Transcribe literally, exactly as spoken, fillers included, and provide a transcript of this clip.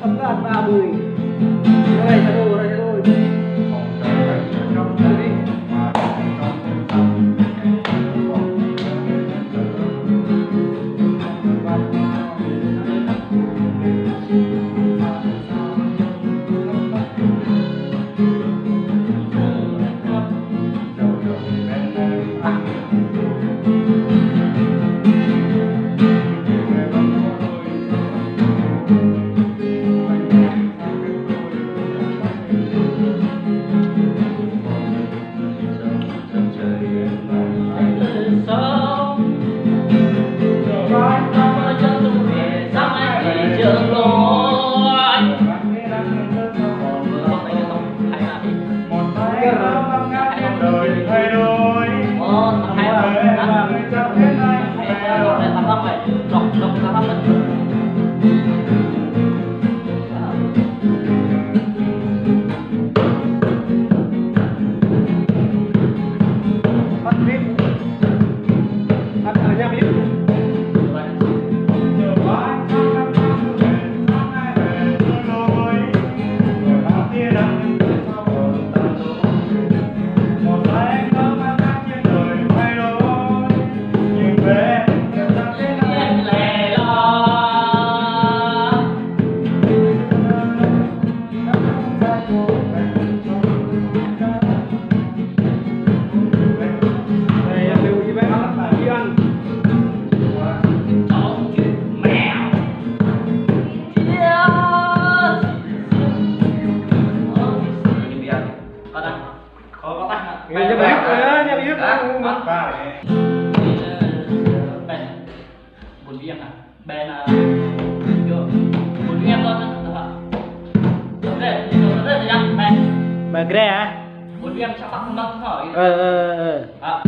Thập cát ba mươi. Rồi, sa đô, rồi, sa đô. Ƀôn Vieng hả? Bên, à, Ƀôn Vieng đó, đó hả? Bên, bên, bên, bên. Ƀôn Vieng sắp tắt mất rồi. Ờ, ờ, ờ. Hả?